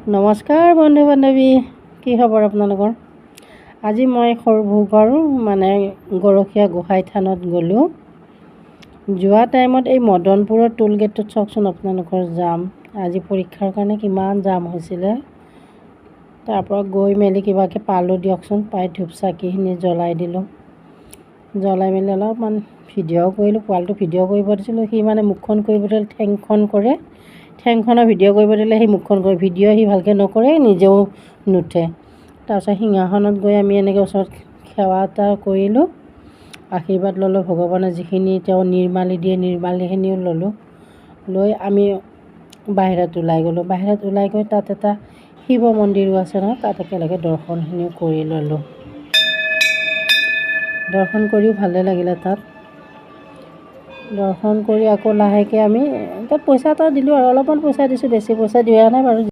নমস্কাৰ বন্ধু বান্ধৱী, কি খবৰ আপোনালোকৰ? আজি মই সৰভোগৰ মানে গৰখীয়া গোসাঁই থানত গ'লোঁ। যোৱা টাইমত এই মদনপুৰৰ টোল গেটটোত চাওকচোন আপোনালোকৰ জাম। আজি পৰীক্ষাৰ কাৰণে কিমান জাম হৈছিলে। তাৰপৰা গৈ মেলি কিবাকৈ পালোঁ দিয়কচোন, পাই ধূপ চাকিখিনি জ্বলাই দিলোঁ। জ্বলাই মেলি অলপমান ভিডিঅ' কৰিলোঁ। পোৱালিটো ভিডিঅ' কৰিব দিছিলোঁ, সি মানে মুখখন কৰিব দিলে ঠেংখন কৰে। ঠেংখনৰ ভিডিঅ' কৰিব দিলে সি মুখখন কৰে, ভিডিঅ' সি ভালকৈ নকৰে, নিজেও নুঠে। তাৰপিছত সিংহাসনত গৈ আমি এনেকৈ ওচৰত সেৱা এটা কৰিলোঁ, আশীৰ্বাদ ল'লোঁ। ভগৱানে যিখিনি তেওঁ নিৰ্মালি দিয়ে, নিৰ্মালিখিনিও ল'লোঁ। লৈ আমি বাহিৰত ওলাই গ'লোঁ। বাহিৰত ওলাই গৈ তাত এটা শিৱ মন্দিৰো আছে নহয়, তাত একেলগে দৰ্শনখিনিও কৰি ল'লোঁ। দৰ্শন কৰিও ভালে লাগিলে। তাত দৰ্শন কৰি আকৌ লাহেকৈ আমি তাত পইচা এটা দিলোঁ আৰু অলপমান পইচা দিছোঁ, বেছি পইচা দিয়া নাই বাৰু।